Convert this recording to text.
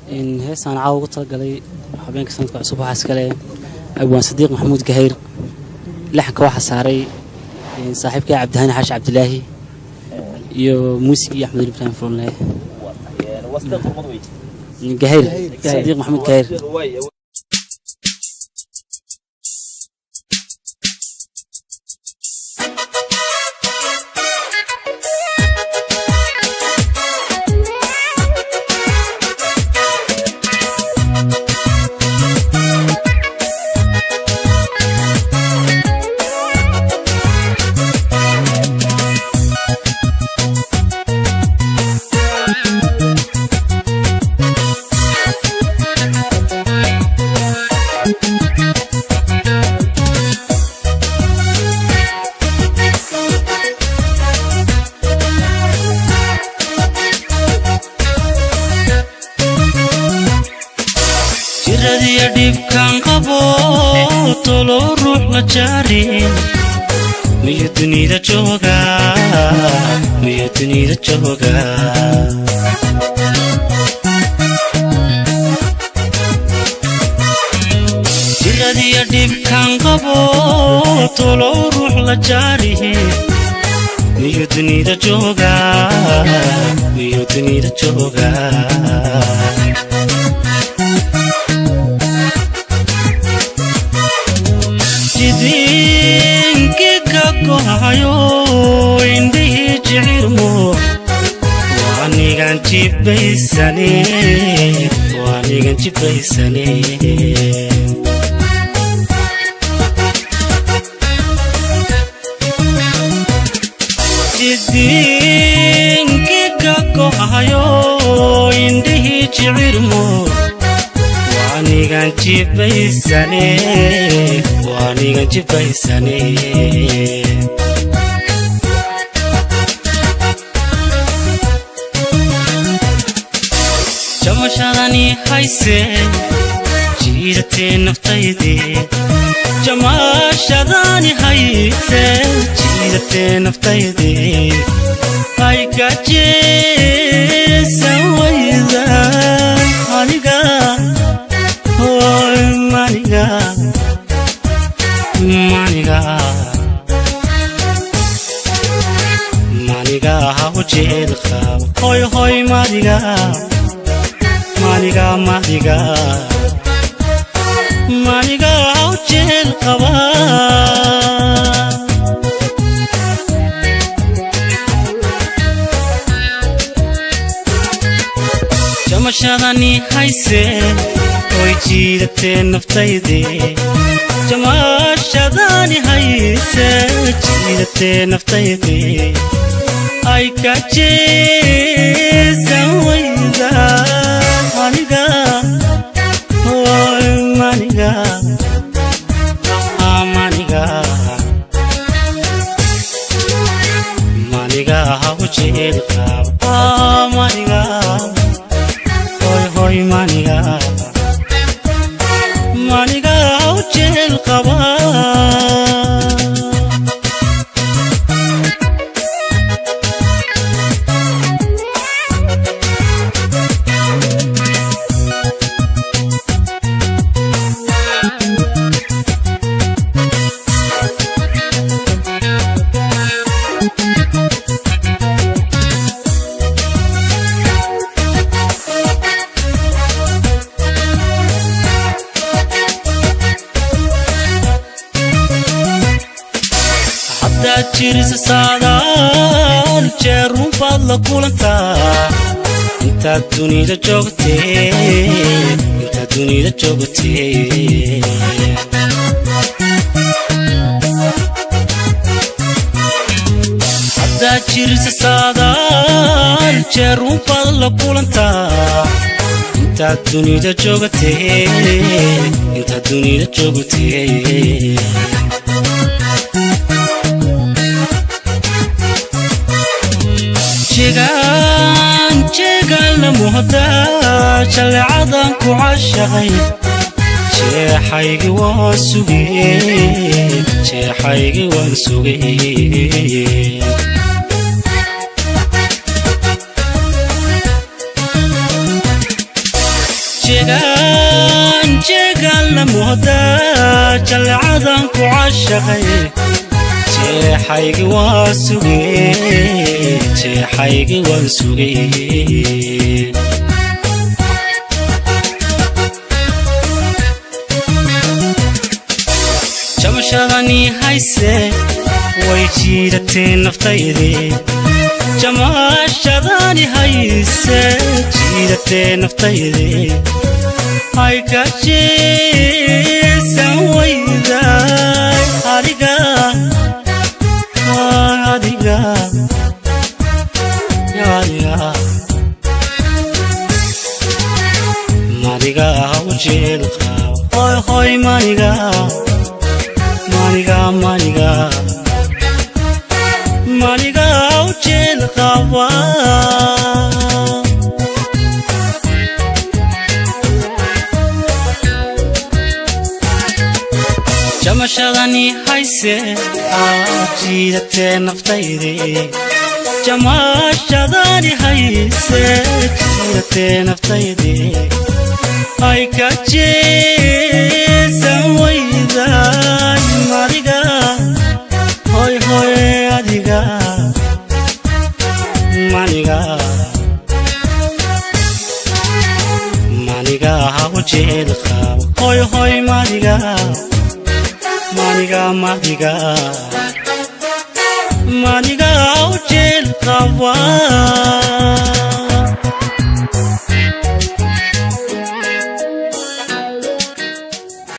Heestaan caawa ugu talagalay habeenka sanadka cusub waxaa iskale abwaan Sadiiq Maxamuud Gahayr, laxanka waxaa saaray saaxiibkay Cabdihani Xaashi Cabdilaahi iyo muusigii Axmed Ibraahim Furunle. Gahayr, Sadiiq Maxamuud Gahayr. Jiradiya dhibkan qabo tolo ruux la jaarin, miyo dunida jooga? Miyo dunida jooga? Jiradiya dhibkan qabo tolo ruux la jaarin, miyo dunida jooga? Miyo dunida jooga? Jidinkiga gohayo, indhihii jicirmo, waanigan jibaysane, waanigan jibaysane. Jidinkiga gohayo, indhihii jicirmo, waanigan jibaysane, waanigan jibaysane. Jamashadani hayse jiidatee naftayde, jamashadani hayse jiidatee naftayde, ay ka jeesan wayda aniga, hoy maniga, maniga, maniga ha u jeel qab, hoy hoy maniga, maniga, maniga, maniga ha u jeel qaba. Jamashadani hayse oy jiidatee naftayde, jamashadani hayse jiidatee naftayde, ay ka jeesan wayda aniga, hoy maniga, maniga, maniga ha u jeel qaba, maniga, hoy hoy maniga, maniga ha u jeel qaba. Haddaad jirisa saadaal jeer runbaad la kulantaa intaad dunida joogtee, intaad dunida joogtee. Haddaad jirisa saadaal jeer runbaad la kulantaa intaad dunida joogtee, intaad dunida joogtee. Jegaan jeegaan la muhdaa jaleecadan ku cashaqay, jeexaygii waan sugay, jeexaygii waan sugay. Jeegaan jeegaan la moodaa jalcadan ku cashaqay, jeexaygi waa sugay, jeexaygi waan sugay. Jamashadani hayse way jiidatee naftaydii, jamashadani hayse jiidatee naftaydii, ay ka jeesan wayday adiga, adiga, adiga, maniga hawjeel qab, hoy hoy, maniga, maniga, maniga, maniga hawjeel qaba. Jamashadani hayse jiidatee naftaydii, jamashadani hayse jiidatee naftaydii, ay ka jeesan wayday maniga, hoy hoy, adiga, maniga, maniga hawjeel qab, hoy hoy, maniga, maniga, maniga, maniga hawjeel qaba.